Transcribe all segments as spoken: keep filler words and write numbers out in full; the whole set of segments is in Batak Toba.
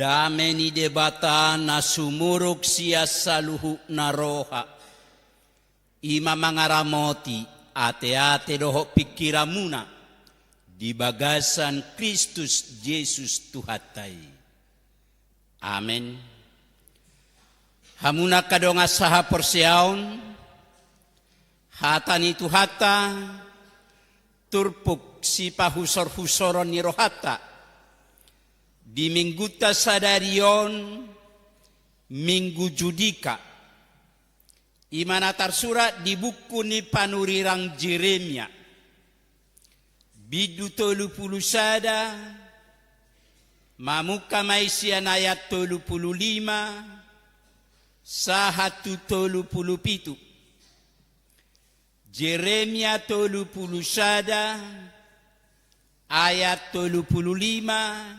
Dame ni Debata na sumurung sian saluhutna roha, i ma mangaramoti ateate dohot pingkiranmuna di bagasan Kristus Jesus Tuhanta i. Amen. Hamu angka dongan sahaporseaon, hata ni Tuhanta turpuk sipahusorhusoron ni rohanta di Minggunta sadari on, Minggu Judika. I ma na tarsurat di buku ni panurirang Jeremia, bindu tolu pulu sada, mamungka ma i sian ayat tolu pulu lima sahat tu tolu pulu pitu. Jeremia tolu pulu sada, ayat tolu pulu lima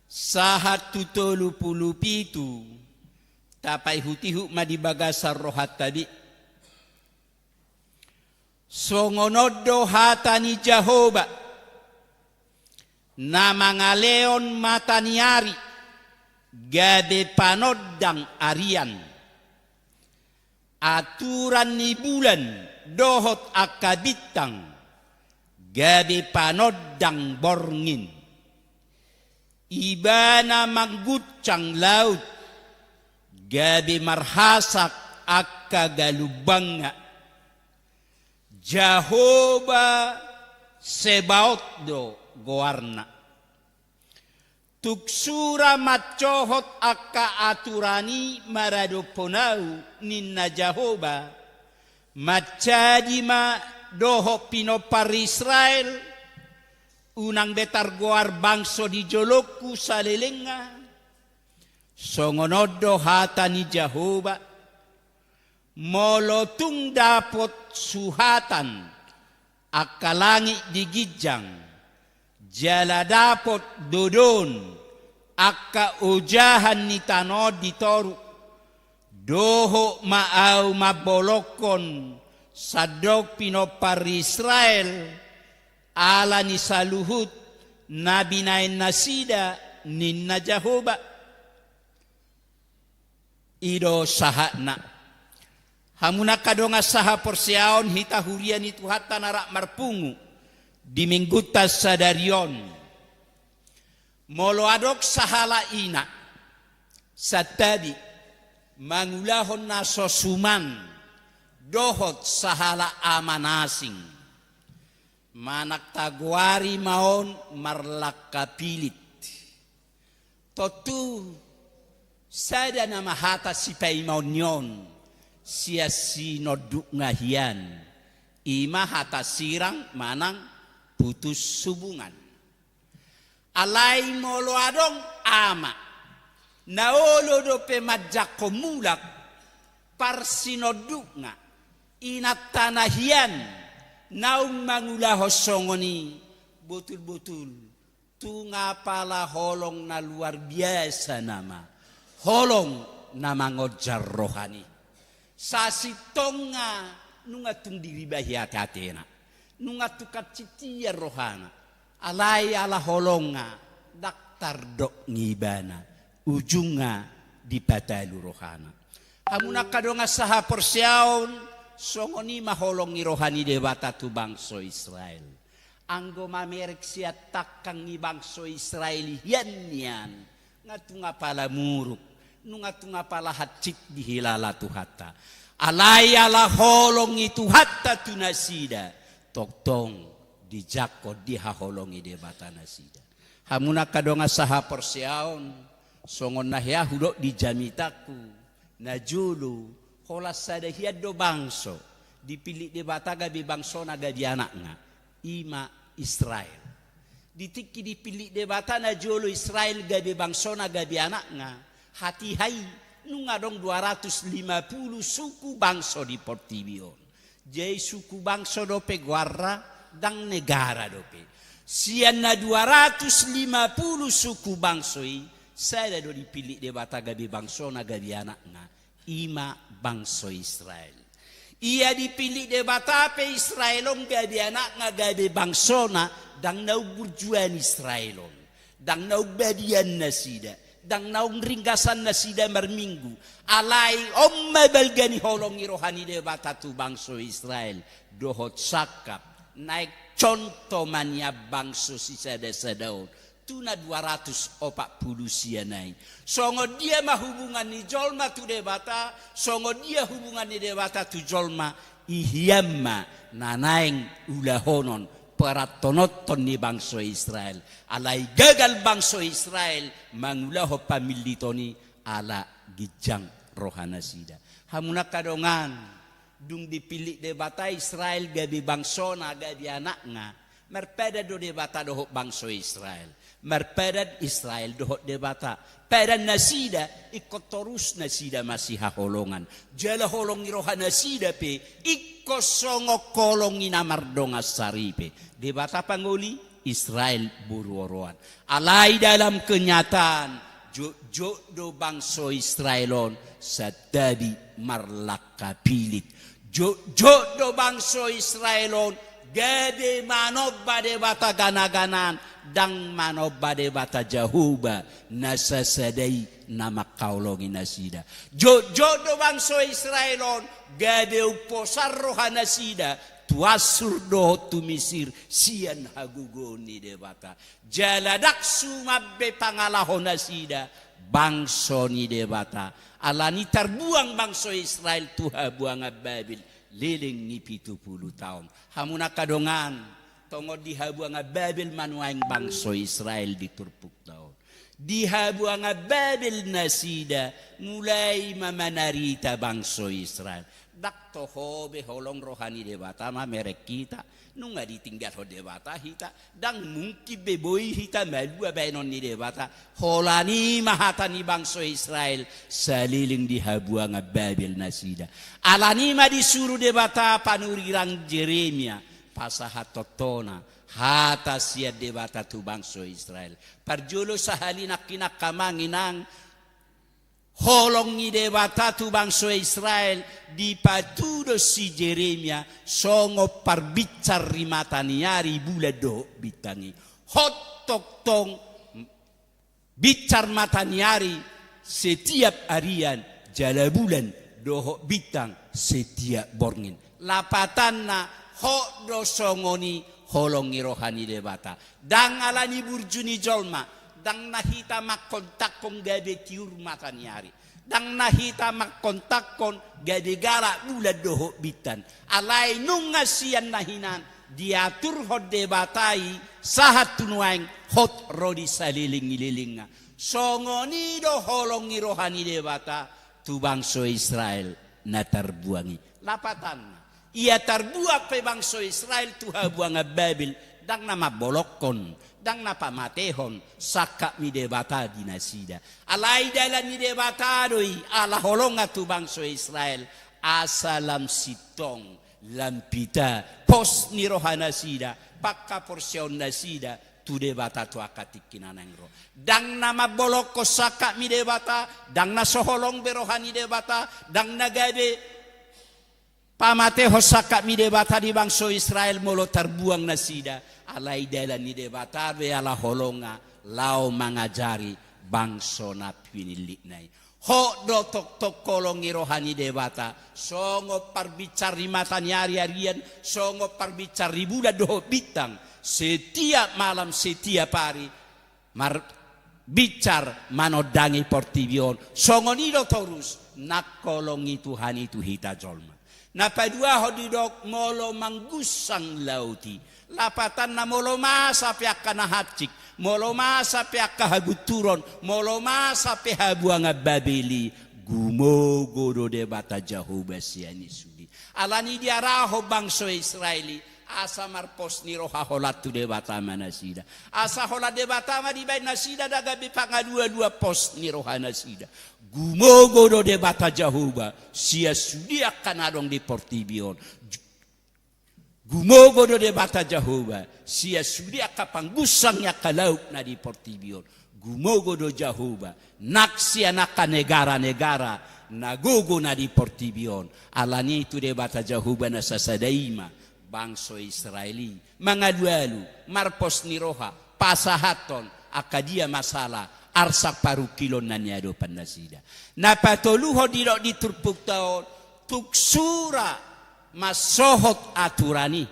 sahat tu tolu pulu pitu. Tapaihutihut ma di bagasan rohanta be. Songon on do hata ni Jahowa, na mangalehon mata ni ari gabe panondang arian, aturan ni bulan dohot angka bintang gabe panondang borngin. Ibana mangguncang laut, gabe marhasak angka galumbangna. Jahowa Sebaot do goarna. Tung sura mancohot angka aturan i maradophon ahu, ninna Jahowa, manjadi ma dohot pinompar Israel, unang be targoar bangso di jolongku salelengna. Songon on do hata ni Jahowa, molo tung dapot suhatan angka langit di ginjang, jala dapot dodon angka ojahan ni tano on di toru, dohot ma ahu mambolongkon sandok pinompar Israel, ala ni saluhut na binahen nasida, ninna Jahowa. I do sahatna. Hamu angka dongan sahaporseaon, hita huria ni Tuhanta na rap marpungu di Minggunta sadari on. Molo adong sahala ina, santabi, mangulahon na so suman, dohot sahala ama na asing, manang tagoari ma on marlangka pilit. Tontu sada nama hata sipaimaon ni on sian sinondukna hian, i ma hata sirang manang putus hubungan. Alai molo adong ama na olo dope manjangkon mulak parsinondukna, inanta na hian, naung mangulahon songon i, botul-botul tung apala holong na luar biasa nama, holong na mangonjar rohana i. Sasintongna nunga tung diribahi ateatena, nunga tung hansit ia rohana, alai ala holongna ndang tardok ibana, ujungna dipatalu rohana. Hamu angka dongan sahaporseaon, songon i ma holong ni roha ni Debata tu bangso Israel. Anggo mamereng sian tangkang ni bangso Israel i hian nian, nunga tung apala muruk, nunga tung apala hansit dihilala Tuhanta. Alai ala holong ni Tuhanta tu nasida, tongtong dijangkon, dihaholongi Debata nasida. Hamu angka dongan sahaporseaon, songon na hea hudok di jamitangku, najolo, holan sada hian do bangso dipillit Debata gabe bangsona gabe anakna, i ma Israel. Di tingki dipillit Debata najolo Israel gabe bangsona gabe anakna, hatiha i nunga adong dua ratus lima pulu suku bangso di portibi on. Jadi suku bangso dope goarna, ndang negara dope. Sian na dua ratus lima pulu suku bangso i, sada do dipillit Debata gabe bangsona gabe anakna, i ma bangso Israel. Ia dipillit Debata pe Israel on gabe anakna gabe bangsona, ndang naung burjuan Israel on, ndang naung badia nasida, Ndang naung ringgasan nasida marminggu. Alai on ma balga ni holong ni roha ni Debata tu bangso Israel. Dohot sangkap naeng contoh ma nian bangso sisada-sada on tu na dua ratus opat pulu sia nai. Songon dia ma hubungan ni jolma tu Debata, songon dia hubungan ni Debata tu jolma, i hian ma na naeng ulahonon, parantononhon ni bangso Israel. Alai gagal bangso Israel mangulahon pamilliton i ala ginjang rohanasida. Hamu angka dongan, dung dipillit Debata Israel gabe bangsona, gabe anakna, marpadan do Debata dohot bangso Israel. Marpadan Israel dohot Debata. Padan nasida, ingkon torus nasida masihaholongan. Jala holong ni rohanasida pe ingkon songon holong ni na mardongan saripe. Debata pangoli, Israel boru oroan. Alai dalam kenyataan, jotjot do bangso Israel on santabi marlangka pillit. Jotjot do bangso Israel on gabe manomba debata gana-ganaan, ndang manomba Debata Jahowa na sasada i na mangkaholongi nasida. Jotjot do bangso Israel on gabe umposan rohanasida tu Assur dohot tu Misir sian hagogoon ni Debata. Jala ndang suman be pangalahonasida bangso ni Debata. Alani tarbuang bangso Israel tu habuangan Babel leleng ni pitu pulu taon. Hamu angka dongan, tongon di habuangan Babel ma nuaeng bangso Israel di turpukta on. Di habuangan Babel nasida mulai ma manarita bangso Israel. Ndang toho be holong roha ni Debata mamereng hita. Nunga ditinggalhon Debata hita. Ndang mungkin be boi hita malua baenon ni Debata. Holan i ma hata ni bangso Israel saleleng di habuangan Babel nasida. Alani i ma disuru Debata panurirang Jeremia pasahathon tona hata sian Debata tu bangso Israel. Parjolo sahali nangkin angka amang inang, holong ni Debata tu bangso Israel dipatudos si Jeremia songon parbinsar ni mata ni ari, bulan dohot bintang i. Hot tongtong binsar mata ni ari setiap arian, jala bulan dohot bintang setiap borngin. Lapatanna, hot do songon i holong ni roha ni Debata. Ndang alani burju ni jolma, ndang na hita mangkontakhon gabe tiur mata ni ari. Ndang na hita mangkontakhon gabe galak bulan dohot bintang. Alai nunga sian na hinan diaturhon Debata i sahat tu nuaeng hot ro di saleleng ni lelengna. Songon i do holong ni roha ni Debata tu bangso Israel na tarbuang i. Lapatanna, ia tarbuang pe bangso Israel tu habuangan Babel, ndang na mambolongkon, ndang na pamatehon sangkap ni Debata di nasida. Alai dalan ni Debata do i, ala holongna tu bangso Israel, asa lam sintong, lam pita pos ni rohanasida, panghaporseaonnasida tu Debata tu angka tingki na naeng ro. Ndang na mambolongkon sangkap ni Debata, ndang na so holong be roha ni Debata, ndang na gabe pamatehon sangkap ni Debata di bangso Israel molo tarbuang nasida. Alai dalan ni Debata do i, ala holongna laho mangajari bangso na pinillitna i. Hot do tongtong holong ni roha ni Debata songon parbinsar ni mata ni ari arian, songon parbinsar ni bulan dohot bintang, setiap malam, setiap ari, mar-, binsar manondangi portibi on. Songon i do torus nang holong ni Tuhan i tu hita jolma. Na paduahon didok molo manggunsang laut i. Lapatanna, molo masa pe angka na hansit, molo masa pe angka hagunturon, molo masa pe habuangan Babel i, gumogo do Debata Jahowa sian i sude. Alani i diarahon bangso Israel i asa marpos ni roha holan tu Debata ma nasida. Asa holan Debata ma dibaen nasida, ndang gabe pangalualuan pos ni rohanasida. Gumogo do Debata Jahowa sian sude angka na adong di portibi on. Gumogo do Debata Jahowa sian sude angka panggunsang ni angka laut na di portibi on. Gumogo do Jahowa nang sian angka negara-negara na gogo na di portibi on. Alani i tu Debata Jahowa na sasada i ma bangso Israel i mangalualu, marpos ni roha, pasahathon angka dia masalah, arsak parungkilon na niadopan nasida. Na patoluhon didok di turpukta on, tung sura mansohot aturan i,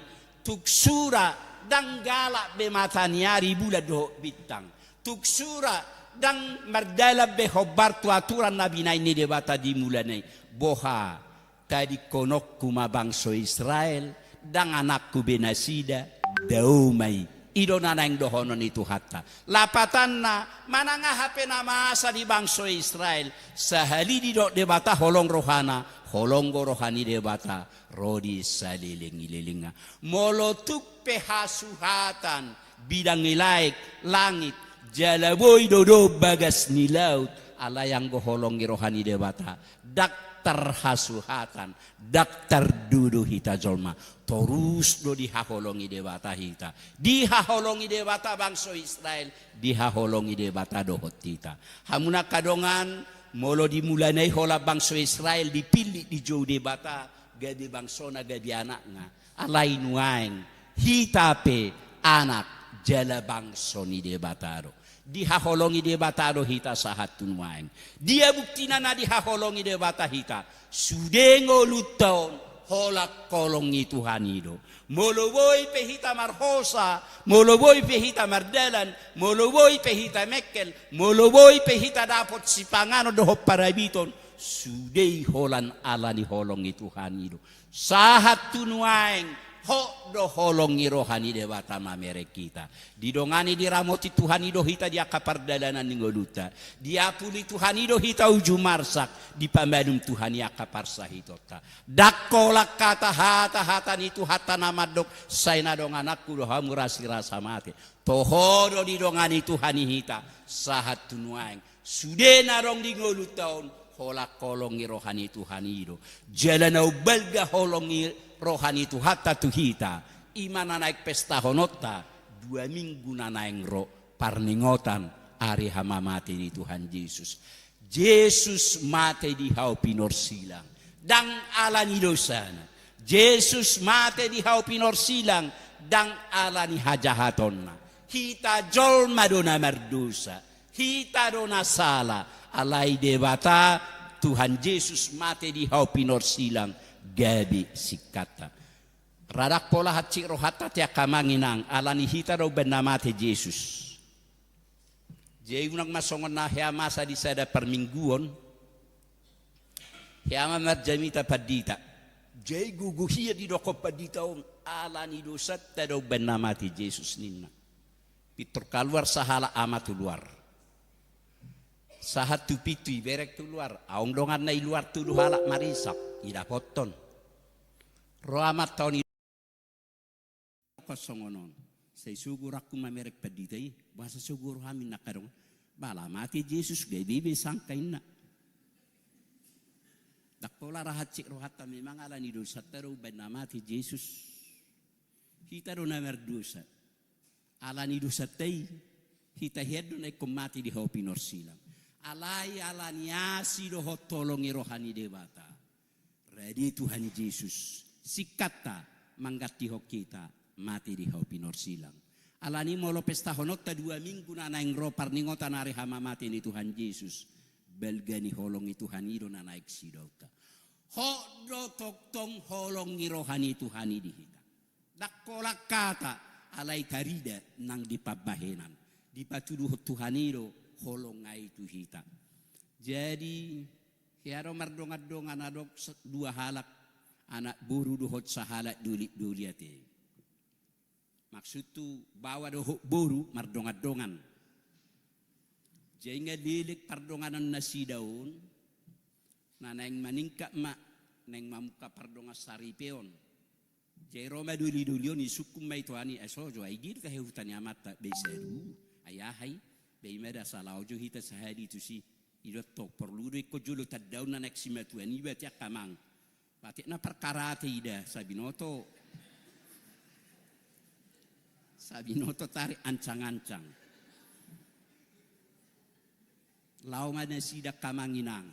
tung sura ndang galak be mata ni ari, bulan dohot bintang, tung sura ndang mardalan be hombar tu aturan na binahen ni Debata di mulana i. Boha? Tadingkononku ma bangso Israel, ndang anakku be nasida, dao ma i. I do na naeng dohonon ni Tuhanta. Lapatanna, manang aha pe na masa di bangso Israel, sahali didok Debata holong rohana, holong do roha ni Debata ro di saleleng ni lelengna. Molo tung pe hasuhatan, bidang ni laek, langit, jala boi do dao bagas ni laut, alai anggo holong ni roha ni Debata, ndang tarhasuhatan, ndang tardodo hita jolma. Torus do dihaholongi Debata hita. Dihaholongi Debata bangso Israel, dihaholongi Debata dohot hita. Hamu na angka dongan, molo di mulana i holan bangso Israel dipillit, dijou Debata, gabe bangsona, gabe anakna. Alai nuaeng, hita pe anak jala bangso ni Debata do. Dihaholongi Debata do hita sahat tu nuaeng. Dia buktina na dihaholongi Debata hita? Sude ngolunta on holan holong ni Tuhan i do. Molo boi pe hita marhosa, molo boi pe hita mardalan, molo boi pe hita mengkel, molo boi pe hita dapot sipanganon dohot parabiton, sude i holan ala ni holong ni Tuhan i do. Sahat tu nuaeng, hot do holong ni roha ni Debata mamereng hita. Didongani, diramoti Tuhan i do hita di angka pardalanan ni ngolunta. Diapuli Tuhan i do hita uju marsak, dipamalum Tuhan i angka parsahitonta. Ndang holan hata, hata-hata ni Tuhanta na mandok, sai na dong anakku do hamu rasirasa mate. Toho do didongani Tuhan i hita, sahat tu nuaeng. Sude na adong di ngolunta on, holan holong ni roha ni Tuhan i do. Jala na umbalga holong ni roha ni Tuhanta tu hita, i ma na naeng pestahononta, dua minggu na naeng ro, parningotan ari hamamate ni Tuhan Jesus. Jesus mate di hau pinorsilang, ndang ala ni dosana. Jesus mate di hau pinorsilang, ndang ala ni hajahatonna. Hita jolma do na mardosa. Hita do na sala, alai Debata, Tuhan Jesus mate di hau pinorsilang, gabe singkatta. Ra ndang pola hansit rohanta te angka amang inang, ala ni hita do umbahen na mate Jesus. Jadi unang ma songon na hea masa di sada parmingguon, hea ma marjamita pandita. Jadi gogo hea didokkon pandita on, ala ni dosanta do umbahen na mate Jesus ninna. Pintor kaluar sahalak ama tu luar. Sahat tu pintu ibereng tu luar. Adong donganna i luar tudu halak marisap. Idapothon. Ro amanta on i songon on. Sai sogo rohangku mamereng pandita i. Boasa sogo rohami ninna angka dongan. Ba ala mate Jesus, gabe be sangka inna. Ndang pola ra hansit rohanta, memang ala ni dosanta do umbahen na mate Jesus. Hita do na mardosa. Ala ni dosanta i, hita hian do na ingkon mate di hau pinorsilang. Alai ala ni asi dohot holong ni roha ni Debata, rade Tuhan Jesus, singkatta, manggantihon hita mate di hau pinorsilang. Ala ni molo pestahononta dua minggu na naeng ro parningotan ari hamamate ni Tuhan Jesus, balga ni holong ni Tuhan i do na naeng sidaonta. Hot do tongtong holong ni roha ni Tuhan i di hita. Ndang holan hata, alai tarida nang di pambahenan. Dipatuduhon Tuhan i do holongna i tu hita. Jadi, hea do mardongan-dongan, adong se-, dua halak anak boru dohot sahalak doli-doli ate. Maksudhu baoa dohot boru mardongan-dongan. Jadi nga leleng pardonganon nasida on, na naeng maningkat ma, naeng mamungka pardongan saripeon. Jadi ro ma doli-doli on, isungkun ma i tu Tuhan i, ai so jo, ai dia do tahe huta ni amanta, ba i sadu, ai aha i, ba i ma da salaho jo hita sahali tusi. I do tong, porlu do ingkon jolo tandaon na naeng simatuan i, ba ate angka amang. Ba ate na parkarate i da, sabinoto. Sabinoto tarik ancang-ancang. Laho ma nasida angka amang inang.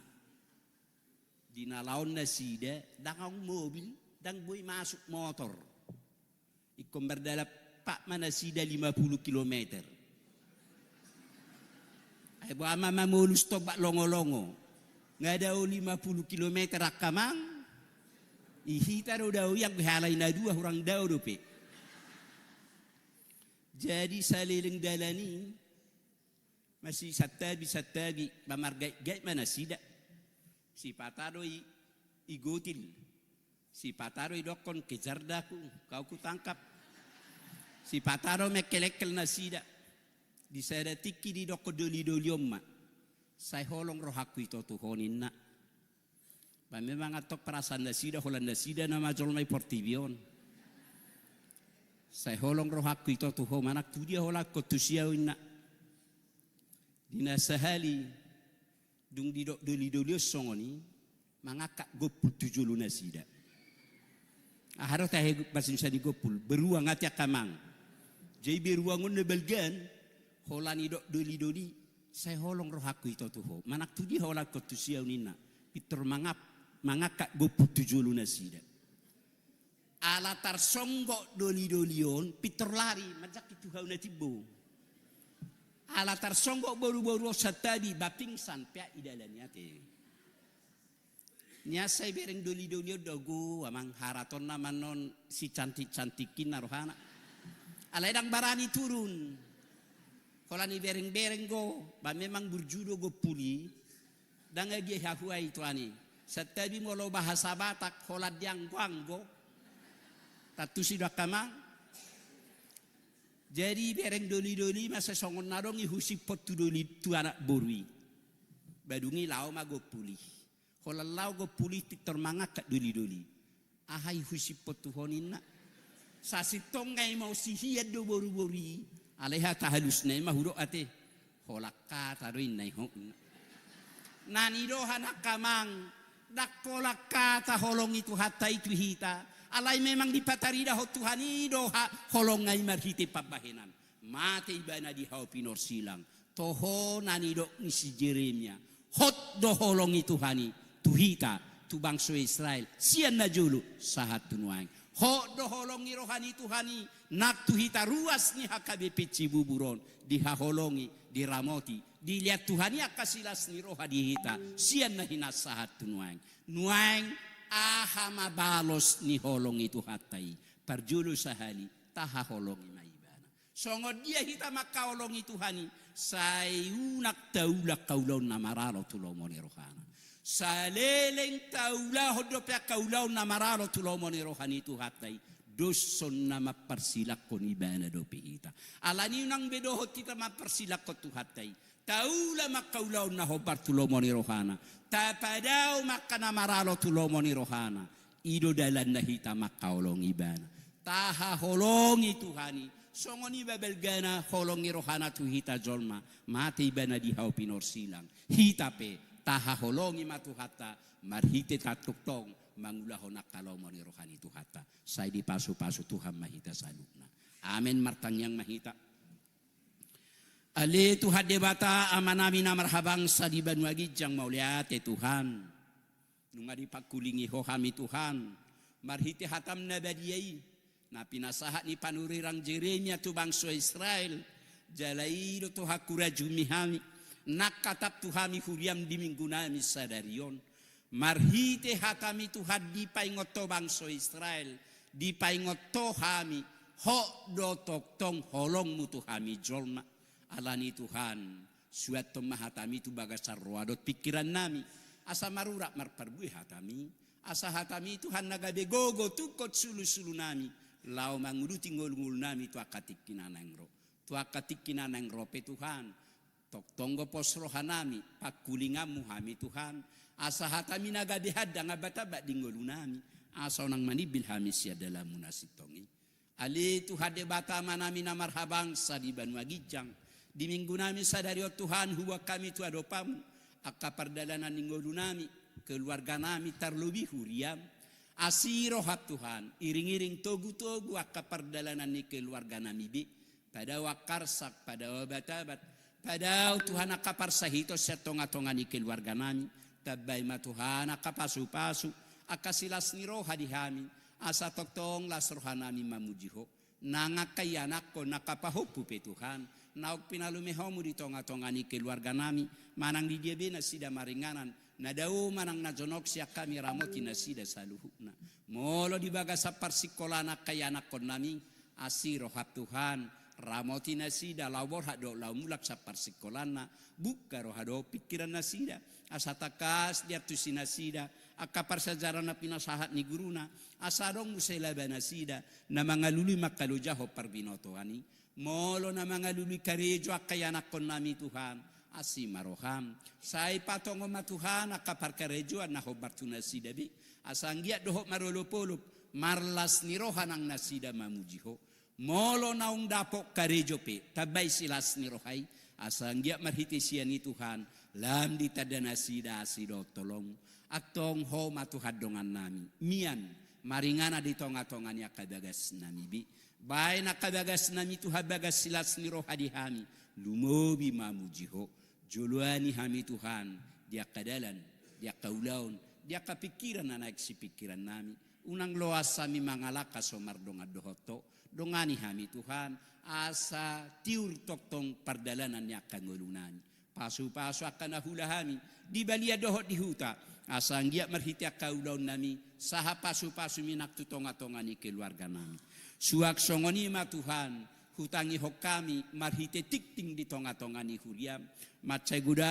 Di na laon nasida, ndang adong mobil, ndang boi masuk motor. Ingkon mardalan pat ma nasida lima puluh kilometer. Boha ma mamolus tombak longolongo. Nga dao lima puluh kilometer angka amang. I hita do dao i, anggo halai na dua hurang dao dope. Jadi saleleng dalan i masisantabi-santabi, mamargaitgait ma nasida. Sipata do i, igotil. Sipata do idokkon, kejar da aku, kau kutangkap. Sipata do mengkelengkel nasida. Di sada tingki didokkon dolidoli on ma, sai holong rohangku ito tu ho ninna. Ba memang antong perasaan nasida, holan nasida nama jolma i portibi on. Sai holong rohangku ito tu ho, manang tu dia holangkon tusi ahu ninna. Di na sahali dung didok dolidoli on songon i, mangangkat gompul tu jolo nasida. Aha do tahe pasinsa ni gompul? Beruang ate angka amang. Jadi beruang on na balga an, holan didok dolidoli, sai holong rohangku ito tu ho, manang tu dia holangkon tusi ahu ninna. Pintor mangap-, mangangkat gompul tu jolo nasida. Ala tarsonggot dolidoli on, pintor lari manjangkit tu hau na timbo. Ala tarsonggot boruboru on santabi, ba pingsan pe i dalan i ate. Nian sai bereng dolidoli on do, ago amang, haratonna ma annon sicantikcantik i ninna rohana. Alai ndang barani turun. Holan iberengbereng do, ba memang burju do gompul i. Ndang agia hahuai tuani. Santabi molo bahasa Batak, holan dianggoanggo. Tantu si do angka amang. Jadi bereng dolidoli ma sai songon na adong i husiphon tu doli, tu anak boru i. Ba dung i laho ma gompul i. Holan laho gompul i pintor mangangkat dolidoli. Aha i husiphon tu ho ninna. Sasintongna i maol sihian do boruboru i. Alai hata halusna i ma hudok ate. Holan hata do ninna i ho ninna. Na nidohan angka amang, ndang holan hata holong ni Tuhanta i tu hita. Alai memang dipataridahon Tuhan i do ha, holongna i marhite pambahenan. Mate ibana di hau pinorsilang. Toho na nidok ni si Jeremia. Hot do holong ni Tuhan i tu hita, tu bangso Israel, sian na jolo sahat tu nuaeng. Hot do holong ni roha ni Tuhan i nang tu hita ruas ni H K B P Cibubur on, dihaholongi, diramoti, dilehon Tuhan i angka silas ni roha di hita, sian na hinan sahat tu nuaeng. Nuaeng, aha ma balos ni holong ni Tuhanta i? Parjolo sahali, tahaholongi ma ibana. Songon dia hita mangkaholongi Tuhan i, sai unang taula angka ulaon na maralo tu lomo ni rohana. Saleleng taulahon dope angka ulaon na maralo tu lomo ni roha ni Tuhanta i, dos on na mamparsilangkon ibana dope hita. Alani unang be dohot hita mamparsilangkon Tuhanta i. Taula ma angka ulaon na hombar tu lomo ni rohana. Tapadao ma angka na maralo tu lomo ni rohana. I do dalanna hita mangkaholongi ibana. Tahaholongi Tuhan i. Songon i ma balgana holong ni rohana tu hita jolma. Mate ibana di hau pinorsilang. Hita pe, tahaholongi ma Tuhanta. Marhite tongtong mangulahon angka lomo ni roha ni Tuhanta. Sai dipasupasu Tuhan ma hita saluhutna. Amen, martangiang ma hita. Ale Tuhan Debata, Amanami na marhabangsa di banua ginjang, mauliate Tuhan. Nunga dipangkulingi Ho hami Tuhan, marhite hataM na badia i, na pinasahat ni panurirang Jeremia tu bangso Israel, jala i do Tuhan hurajumi hami, nang hataM tu hami huriaM di minggunami sadari on. Marhite hataMi Tuhan dipaingot Ho bangso Israel, dipaingot Ho hami, Ho do tongtong holongMu tu hami jolma. Alani Tuhan, suanhon ma hataMi tu bagasan roha dohot pingkirannami, asa marurat marparbue hataMi, asa hataMi Tuhan na gabe gogo tungkot sulusulunami, laho manguduti ngolungolunami tu angka tingki na naeng ro. Tu angka tingki na naeng ro pe Tuhan, tongtong do pos rohanami, pangkulinganMu hami Tuhan, asa hataMi na gabe handang ambatambat di ngolunami, asa unang manimbil hami sian dalanMu na sintong i. Ale Tuhan Debata Amanami na marhabangsa di banua ginjang, di minggunami sadari on Tuhan, huboan hami tu adopanMu, angka pardalanan ni ngolunami, keluarganami, tarlobi huriaM. Asi rohaM Tuhan, iringiring togutogu angka pardalanan ni keluarganami be. Padao angka arsak, padao abatabat, padao Tuhan angka parsahiton sian tongatonga ni keluarganami. Tambai ma Tuhan angka pasupasu, angka silas ni roha di hami, asa tongtong las rohanami mamuji Ho. Nang angka ianakkon, angka pahompu pe Tuhan, naung pinalume Ho Mu di tonga-tonga ni keluarga nami, manang di dia be nasida maringanan, na dao manang na jonok, sian hami ramoti nasida saluhutna. Molo di bagasan parsingkolaan angka ianakkon nami, asi roham Tuhan, ramoti nasida laho borhat dohot laho mulak sian parsingkolaanna, buka roha dohot pingkiran nasida, asa tangkas diantusi nasida angka parsiajaran na pinasahat ni guruna, asa adong muse laba nasida na mangalului mangkalojahon parbinotoan i. Molo na mangalului karejo angka ianakkon nami Tuhan, asi ma roham. Sai patongon ma Tuhan angka parkarejoan na hombar tu nasida be, asa anggiat dohot marolop-olop, marlas ni roha nang nasida mamuji Ho. Molo naung dapot karejo pe, tambai silas ni roha i, asa anggiat marhite sian i Tuhan, lam ditanda nasida asi dohot holong. Antong Ho ma Tuhan dongan nami, mian maringanan di tonga-tonga ni angka bagas nami be. Baen angka bagas nami Tuhan bagas silas ni roha di hami, lumobi mamuji Ho. Joloani hami Tuhan, di angka dalan, di angka ulaon, di angka pingkiran na naeng sipingkiran nami. Unang loas hami mangalangka so mardongan dohot Ho. Dongani hami Tuhan, asa tiur tongtong pardalanan ni angka ngolu nami. Pasu-pasu angka na huula hami, di balian dohot di huta, asa anggiat marhite angka ulaon nami, sahat pasu-pasu-Mi nang tu tonga-tonga ni keluarga nami. Suang songon i ma Tuhan, hutangihon hami, marhite tingting di tonga-tonga ni huriam, mansai godang